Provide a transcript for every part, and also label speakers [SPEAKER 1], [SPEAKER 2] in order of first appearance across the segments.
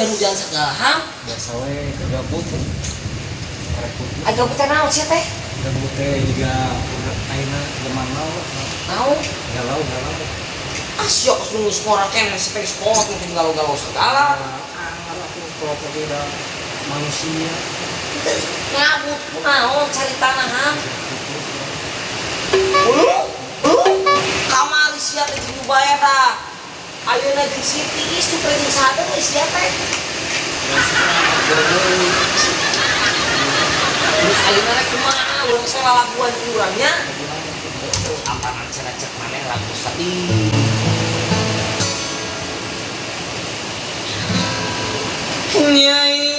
[SPEAKER 1] Hujan-hujan segala, Ham.
[SPEAKER 2] Biasa we, gabut. Karek putus.
[SPEAKER 1] Ai gabut teh naon sia teh?
[SPEAKER 2] Gabut teh juga ayeuna zaman now.
[SPEAKER 1] Naon?
[SPEAKER 2] Galau, galau.
[SPEAKER 1] Ah, sia geus nunggu sekolah keneh sampai sekolah mungkin galau-galau segala.
[SPEAKER 2] Ah, aku kalau pergi udah manusia.
[SPEAKER 1] Ngabut kunaon cari tanah, Ham? Ulu, ulu, kamari sia teh jeung Jubaedah. Ayeuna jeung Siti isuk teh jeung saha deui sia teh? Terus ayeuna rek kumaha urang teh lalaguan jeung urangnya? Apaan cenah cek maneh lagu sedih. Nyai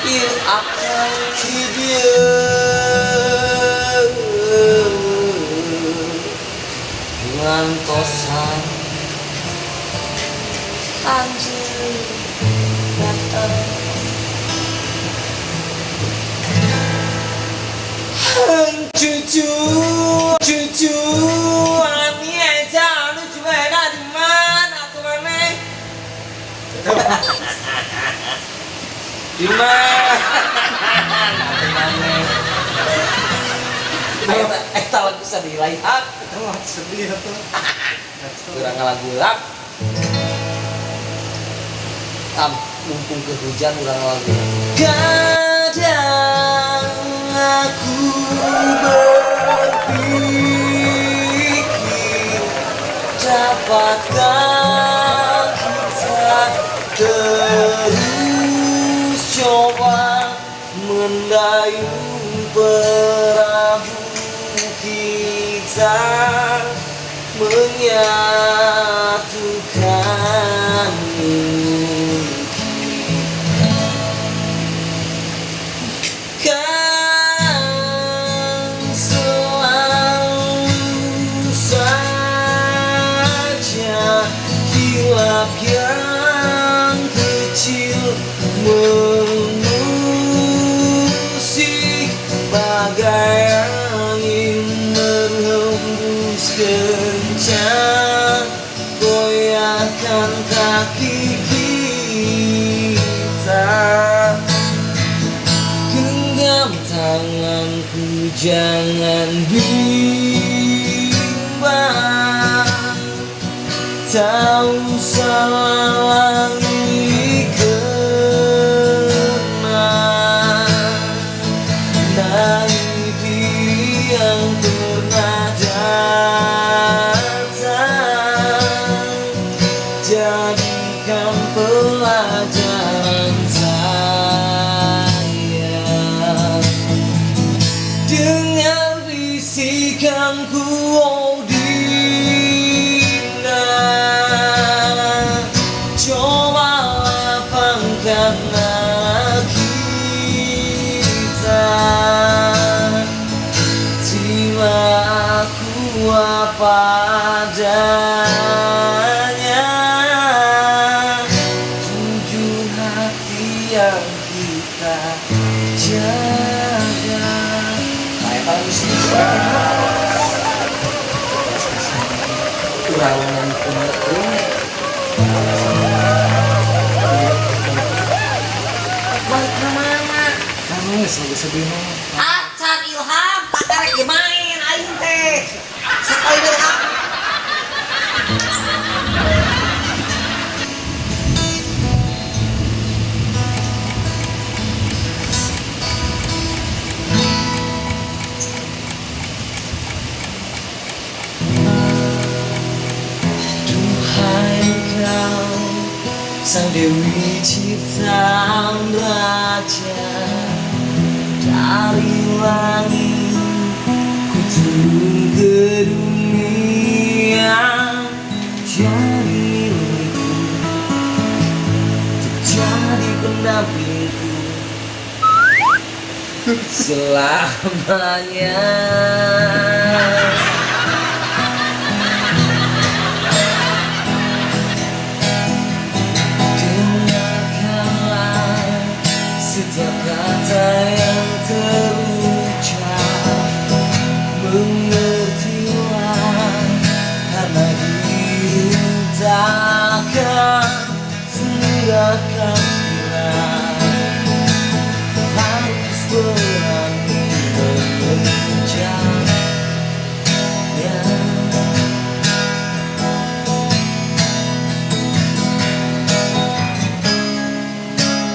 [SPEAKER 1] Ieu akang di dieu ngantosan anjeun datang. Cucu, cucu, ami aja, anu cuma ada di mana tuh maneh? Di mana? Atuh maneh? Eta, eta lagu sedih lain.
[SPEAKER 2] Itu mah sedih atuh.
[SPEAKER 1] Urang ngalagu. Tam, mumpung ke hujan urang ngalagu. Kadang aku berpikir, dapatkah kita terus coba mendayung perahu kita, menyatukan mimpi. Kan selalu saja kilap yang kecil mengusik bagai angin berhembus kencang, goyahkan kaki kita. Genggam tanganku, jangan bimbang, tak usah lagi kenang dari diri yang pernah datang, jadikan pelajaran sayang. Dengar bisikanku, oh Dinda, coba lapangkan kita, terima aku apa adanya, jujur hati yang kita jaga. Kayak kalau di sini kurang nyanyi. Balik ke mana?
[SPEAKER 2] Kan geus lagu sedih mah.
[SPEAKER 1] Acan Ilham, tak karek ge main aing teh. Sekali deui, Ham. Duhai kau sang dewi ciptaan raja, dari langit ku turun ke dunia, jadi milikku untuk jadi pendampingku selamanya. Dengarkanlah Mengejarnya.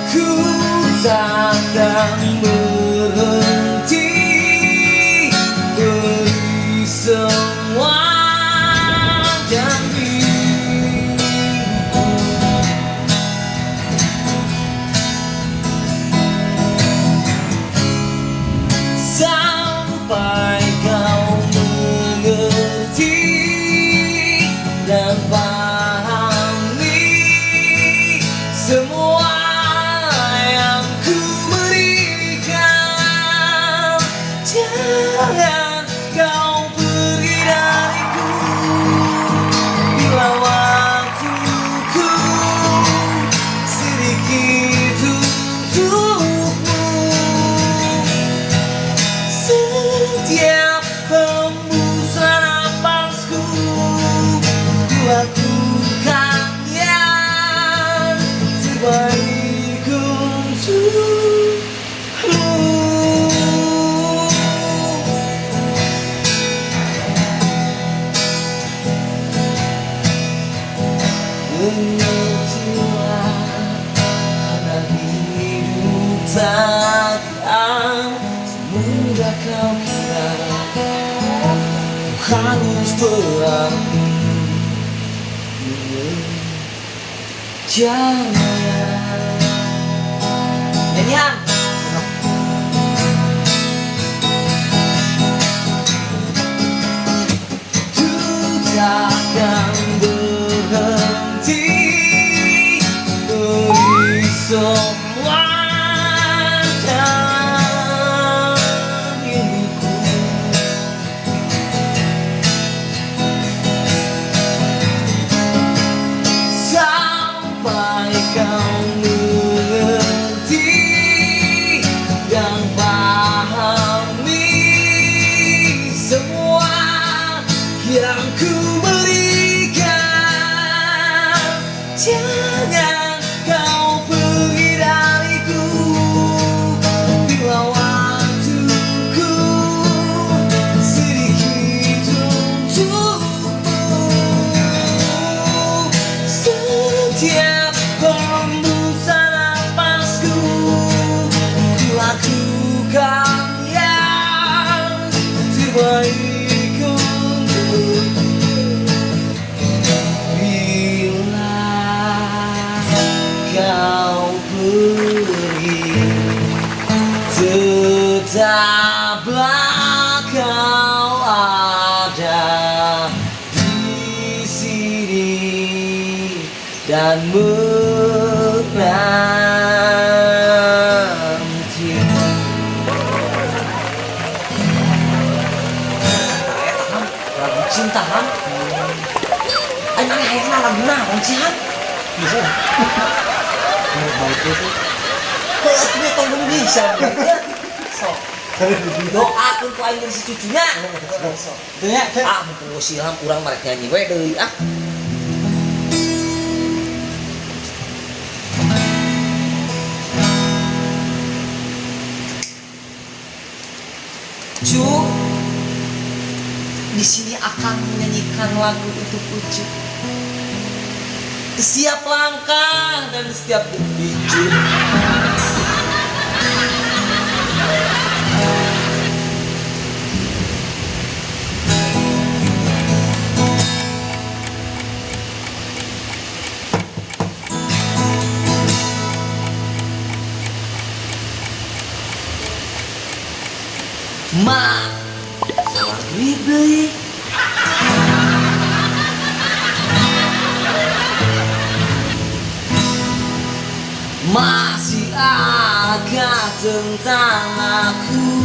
[SPEAKER 1] Ku takkan berhenti beri semua janjiku. Sampai kau mengerti dan pahami semua yang ku berikan. Jangan kau pergi dariku bila waktuku sedikit untukmu. Setiap hembusan napasku, ku lakukan yang terbaik untukmu. Mengertilah, karena hidup takkan semudah kau kira. Ku harus berani mengejarnya. Nyanyian. Ku takkan berhenti beri semua diriku. Sampai kau mengerti dan pahami semua yang ku berikan. Jangan kau pergi dariku bila waktuku sedikit untukmu. Setiap hembusan napasku, ku lakukan yang terbaik untukmu. Bila kau pergi, tetaplah kau ada di sini dan menanti. Ham, lagu cinta, Ham. Ayo mana hayangna lagu naon sih, Ham?
[SPEAKER 2] Bisa. Baik itu.
[SPEAKER 1] Heuh, atuh tong belum bisa. Ya. Sok. Doakeun ku aing si cucunya. Sok.
[SPEAKER 2] Itu ya, Cek.
[SPEAKER 1] Ah, mumpung si Ilham kurang marek nyanyi we deui ah. Cu, di sini akan menyanyikan lagu untuk Ucu. Setiap langkah dan setiap detik, Cu. Ma, maghrib deui. Masih adakah tentang aku?